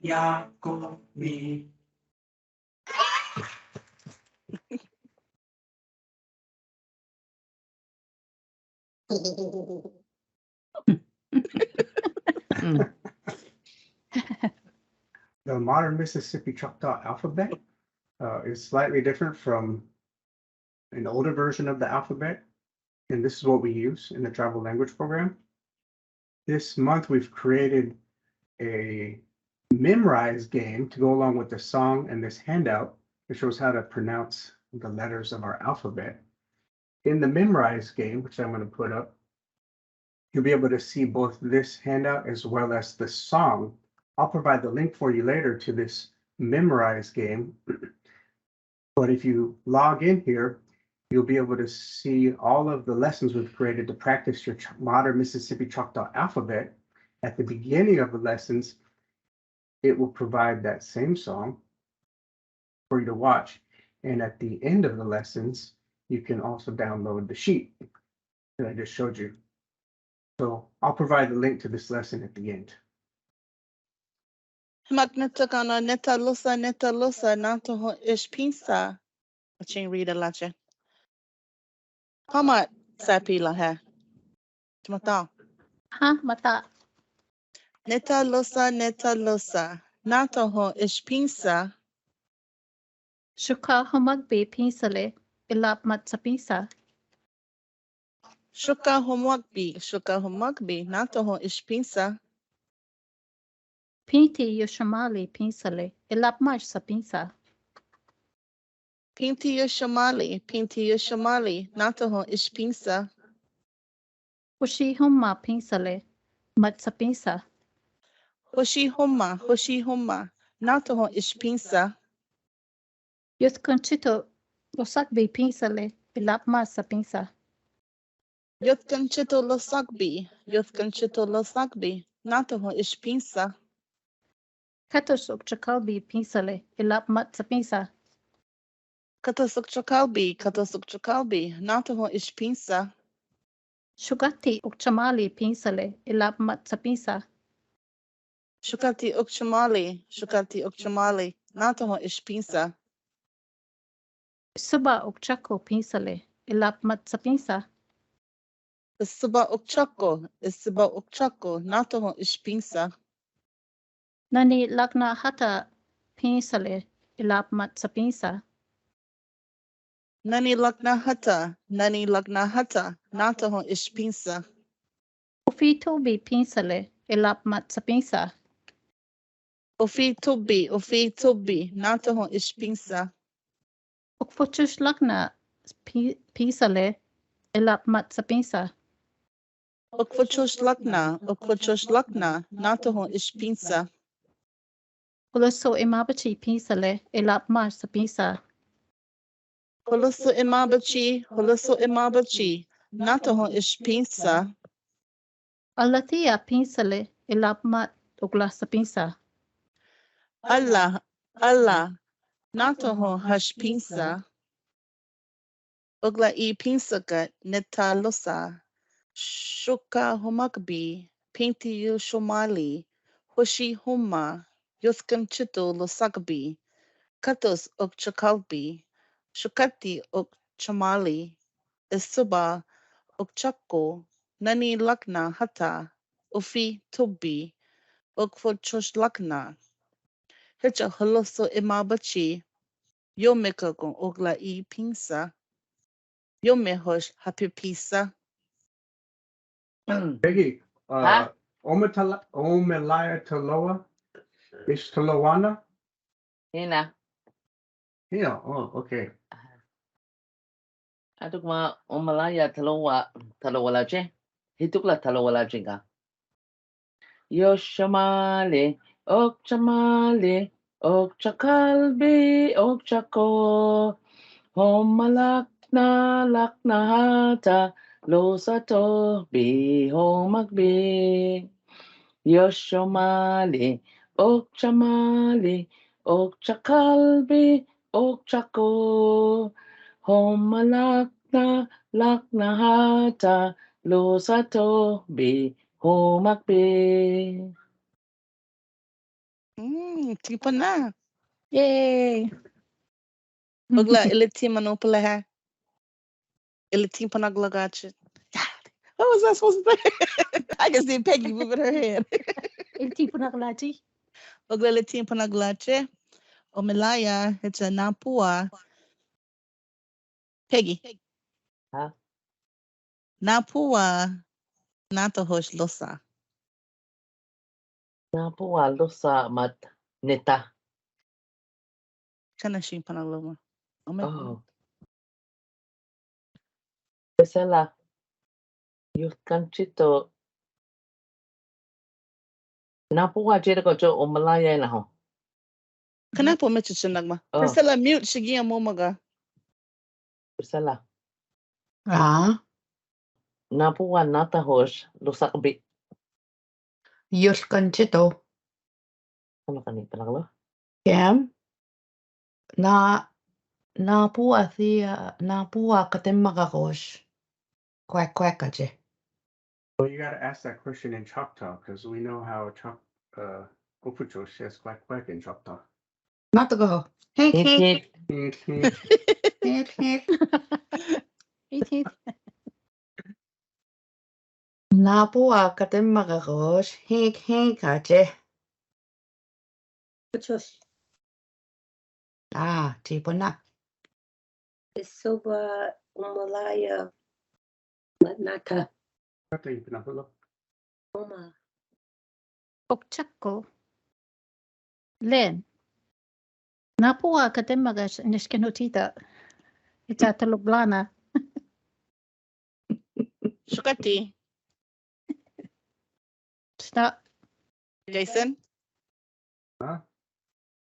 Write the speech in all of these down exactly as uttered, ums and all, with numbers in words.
Ya ko mi. Mm. The modern Mississippi Choctaw alphabet, uh, is slightly different from an older version of the alphabet, and this is what we use in the tribal language program. This month, we've created a memorize game to go along with the song and this handout that shows how to pronounce the letters of our alphabet. In the memorize game, which I'm gonna put up, you'll be able to see both this handout as well as the song. I'll provide the link for you later to this memorize game. But if you log in here, you'll be able to see all of the lessons we've created to practice your Ch-, modern Mississippi Choctaw alphabet. At the beginning of the lessons, it will provide that same song for you to watch. And at the end of the lessons, you can also download the sheet that I just showed you. So I'll provide the link to this lesson at the end. Hmak neta kana neta losa neta losa nataho ispinsa. Achin rida lache. Hmat sapi la ha. Tmata. Ha, mata. Neta losa neta losa nataho ispinsa. Xokka homwakbi pinsale, ilapmat sapinsa. Xokka homwakbi, xokka homwakbi nataho ispinsa. Pinti yoshomali pinsale, ilapmat sapinsa. Pinti yoshomali, pinti yoshomali nataho ispinsa. Hoshi homma pinsale, mat sapinsa. Hoshi homma, hoshi homma nataho ispinsa. Yotkanchito losakbi pinsale, ilapmat sapinsa. Yotkanchito losakbi, yotkanchito losakbi nataho ispinsa. Katos okchakalbi pinsale, ilapmat sapinsa. Katos okchakalbi, katos okchakalbi nataho ispinsa. Xokkati okchamali pinsale, ilapmat sapinsa. Xokkati okchamali, xokkati okchamali nataho ispinsa. Suba okchako pinsale, ilapmat sapinsa. Suba okchako, suba okchako nataho ispinsa. Nani lakna hata pinsale, ilapmat sapinsa. Nani lakna hata, nani lakna hata nataho ispinsa. Ofi tobi pinsale, ilapmat sapinsa. Ofi tobi, ofi tobi nataho ispinsa. Okfochos lakna pi-, pinsale, ilapmat sapinsa. Okfochos lakna, okfochos lakna nataho ispinsa. Koloso imabachi pinsale, ilapmat sapinsa. Koloso imabachi, koloso imabachi nataho ispinsa. Ala tia pinsale, ilapmat okla sapinsa. Ala, ala nataho haspinsa. Okla i pinsakat neta losa. Xokka homwakbi, pinti yoshomali, hoshi homma, yotkanchito losakbi, katos okchakalbi, Shokati Okchemali, Esuba Okchakko, Nani Lakna Hata, Ofi Tobi Okfochosh Lakna. Hecha holoso imabachi, yo me kakon okla i pinsa, yo me hosh hapipisa. Peggy, uh, Ometala- Omelaya Taloa, is Taloana? Hina. Yeah, oh, okay. Atukma Omelaya Taloa, Taloa Lache. Hitukla Taloa Lache ka. Yoshomali, Okchemali, Okchakalbi, Okchako. Homalakna, Lakna Hata, Losatobi, Homakbi. Yoshomali, Okchemali, Okchakalbi, Okchako. Homalakna, Lakna Hata, Losatobi, Homakbi. Mm, timpona. Yay. Okla, ilek timpona palaha. Ilek timpona glagatche. What was I supposed to say? I can see Peggy moving her head. Ilek timpona glagatche. Okla, ilek timpona glagatche. Omelaya, hecha napua. Peggy. Ha? Napua natahosh losa. Napua losa mat neta. Kana shin pana loma. Ome. Oh. Priscilla. Yut kanchito. Napua chira ko cho Omalaya na ho. Kana po me chuchunagma. Oh. Priscilla, mute shigi amomaga. Priscilla. Ah. Napua natahosh losakbi. Yut kanchito. Kana kani panaglo. Kem. Na, napua thia, napua katemakakosh. Quack quack ache. Well, you gotta ask that question in Choctaw, 'cause we know how Choc-, uh, Ofucho says quack quack in Choctaw. Not to go. Hink, hink. Hink, hink. Hink, hink. Hink, hink. Napua katemakakosh, hink, hink ache. Ochosh. Ah, timpona. Esuba Omalaya Matnata. Kata ipinahulo. Oma. Okchakko. Len. Napua katemakakosh nishkenotita. Ita taloblana. Shokati. Stop. Jason? Huh?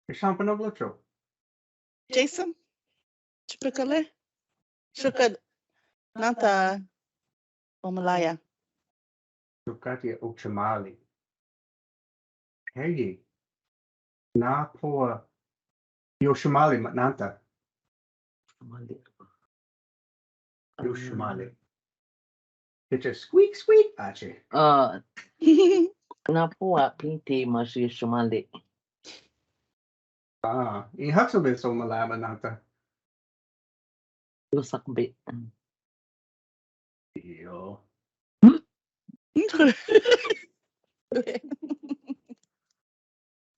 Ishan panaglo cho. Jason? Chupakale? Shokat nata Omalaya. Shokati Okchemali. Hegi. Napua Yoshomali Matnata. Yoshomali. It's a squeak, squeak. Ache. Uh, napua pinti mas Yoshomali. Ah, in Haksabay so Malama Nata. Losakbi. Yo.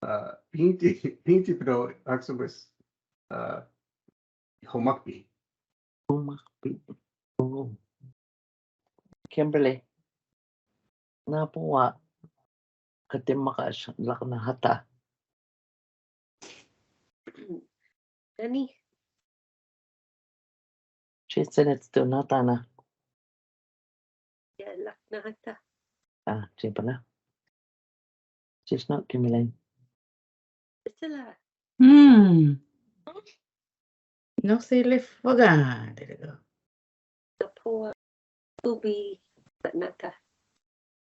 Uh, pinti, pinti pero Haksabay, uh, Homakbi. Homakbi. Oh. Kimberly. Napua katemakakosh Lakna Hata. Nani? She said it's still not Anna. Yeah, Lakna Hata. Ah, timpona. She's not Kimberly. Priscilla. Hmm. No se le foga. There you go. Napua Tobi Matnata.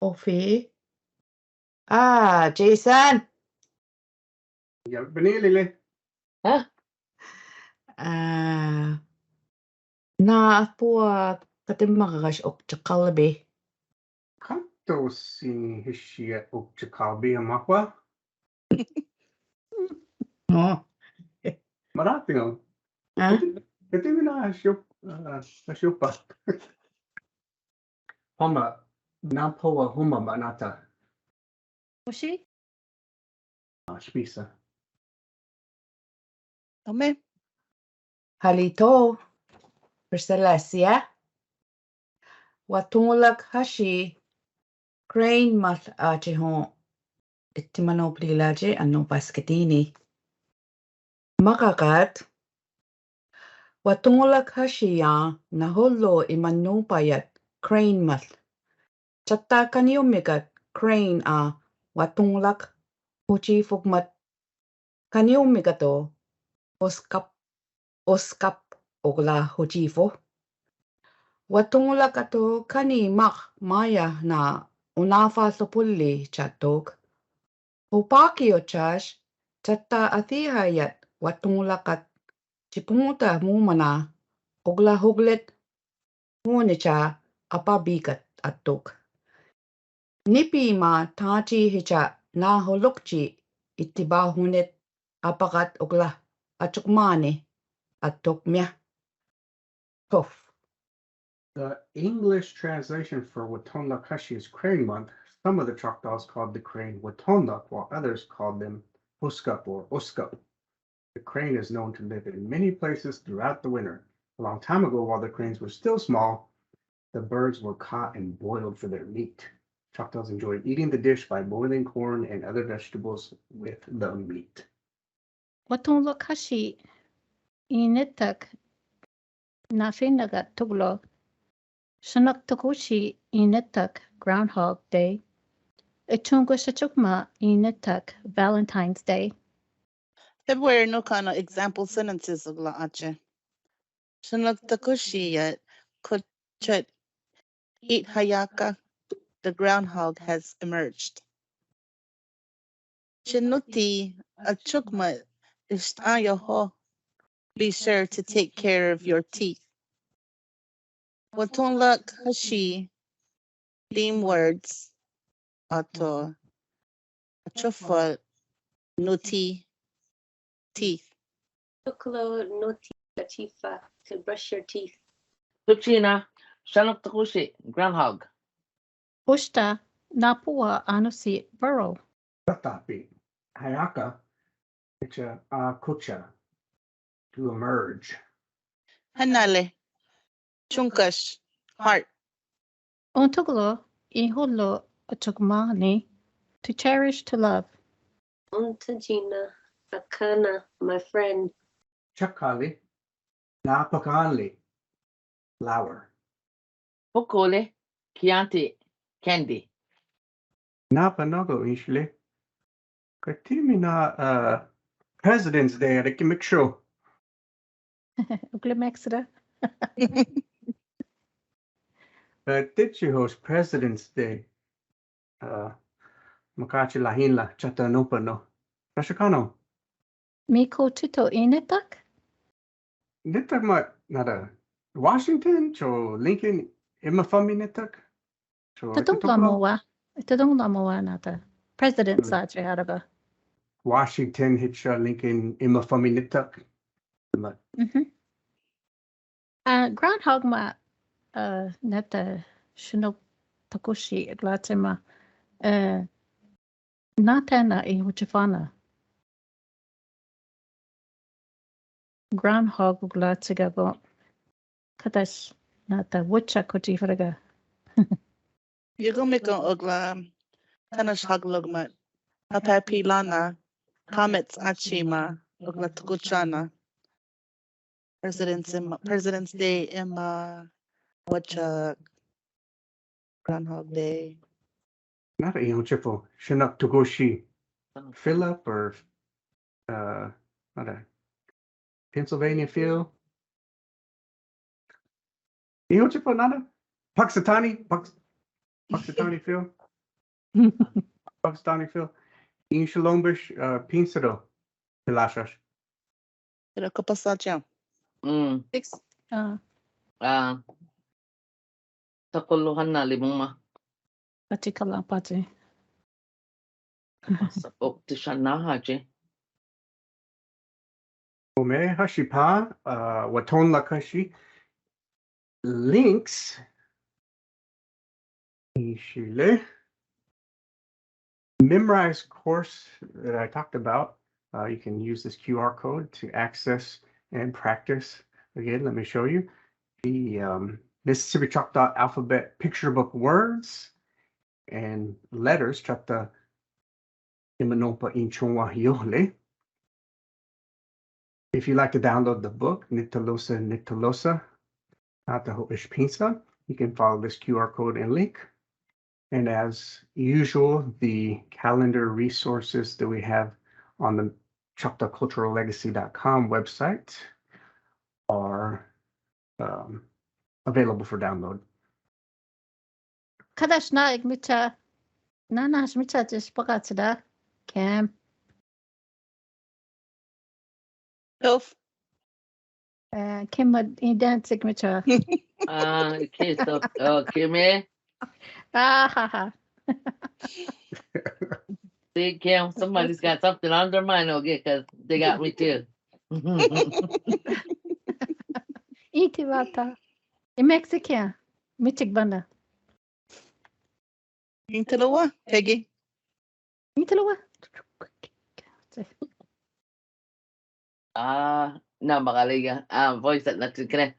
Ofi. Ah, Jason. Ya, bene lele. Huh? Ah, napua katemakakosh Okchakalbi. Kato sin hishia Okchakalbi amakwa. Oh. Maratino. Huh? Kati mina asio, ah, asiopa. Homa, napowa homa manata. Oshi? Ah, spisa. Ome. Halito, Priscilla sia. Watongolak hashi, Crane Month achi ho, itimano prilaje ano pasketini. Makakat, Watongolak hashi ya naholo i manopa yat Crane Month. Chatta kaniumikat Crane a Watongolak hochifok mat kaniumikato oskap, oskap okla hochifo. Watongolak ato kani mak maya na unafa sopuli chatok. Hopaki ochash, chatta atiha yat Watongolak at chipungota mumana, okla hoklet, hunicha apabikat atok. Nipi ma tachi hicha naholokchi itiba hunet apakat okla achokmani atok mia. Tof. The English translation for Watongolak hashi is Crane Month. Some of the Choctaws called the crane Watongolak, while others called them Huskap or Uskap. The crane is known to live in many places throughout the winter. A long time ago, while the cranes were still small, the birds were caught and boiled for their meat. Choctaws enjoyed eating the dish by boiling corn and other vegetables with the meat. Watongolak hashi inetak nafinaga tuglo. Shanaktakushi inetak Groundhog Day. Echunga shachukma inetak Valentine's Day. February no kano example sentences of la ache. Shanaktakushi yat kochet it hayaka, the groundhog has emerged. Chinoti achukma istayaho. Be sure to take care of your teeth. Watongolak hashi theme words ato achofo noti teeth. Tuklo noti achifa to brush your teeth. Tuchina, shanaktakushi, groundhog. Ushta, napowa anosi burrow. Tatapi, hayaka, icha a kucha, to emerge. Hanale, chunkash, heart. Ontoglo, iholo, achokmani, to cherish, to love. Ontogina, akana, my friend. Chakali, napakanli, flower. Pokole, Chianti, candy. Napanogo inshli. Katimina, uh, President's Day, adiki miksho. Ukle meksida. Uh, tichi host President's Day. Uh, makachi lahinla, chatta nopano. Rashikano. Miko tito inetak? Nitak ma nada Washington, cho Lincoln, imafami nitak. Cho Tadong ito la toklo. Mowa. Tadong la mowa nada. President Mm. Sa che haraga. Washington, hicha Lincoln, imafami nitak. Ma- Mhm. Uh, groundhog ma, uh, neta shanaktakushi glatima. Uh, Natana i huchifana. Groundhog glatigago. Katash nata wucha kuchifraga. Yugo miko ogla. Tanash haglogmat. Apapilana. Comets achima. Ogla tukuchana. President's, President's Day, ima, wucha, Groundhog Day. Nada, i huchifo. Shanaktakushi. Philip or, uh, nada. Pennsylvania Phil. I huchifo nada. Punxsutawney, Pux-, Punxsutawney Phil. Punxsutawney Phil. In Shalombish, uh, Pinsado. Pilashash. Pero kapasacha. Mm. Six. Uh. Ah. Takolo hanna limuma. Pati kalapati. Kapasa o tishanaha je. Kumi, hashi pa, uh, wa ton la kashi. Links. Ishile. Memorize course that I talked about. Uh, you can use this Q R code to access and practice. Again, let me show you. The, um, Mississippi Choctaw Alphabet Picture Book Words and Letters, chapter Imanolpa in Chonwa Yole. If you'd like to download the book, Nitalosa Nitalosa, Ataho Ishpinsa, you can follow this Q R code and link. And as usual, the calendar resources that we have on the Choctaw Cultural Legacy dot com website are, um, available for download. Kadash na igmicha. Na na shmicha jish pakachda. Cam. Tof. Uh, Kim, what, he didn't signature. Ah, okay, so, okay, me. Ah, ha, ha. See, Kim, somebody's got something on their mind, okay, 'cause they got me too. Iti vata. In Mexican. Michik banda. Intaloa, Peggy. Intaloa. Ah, na, makaliga. Ah, voice at natin kene.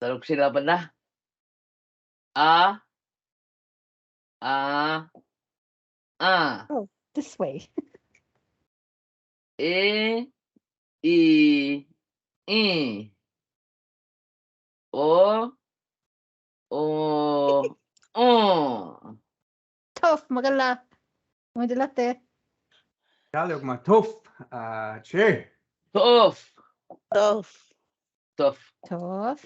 Taluk sila ba na? Ah. Ah. Ah. Oh, this way. E, i, i. O, o, o. Tof, magala. Mudelate. Dale, ma tof. Ah, che. Tof. Tof. Tof. Tof.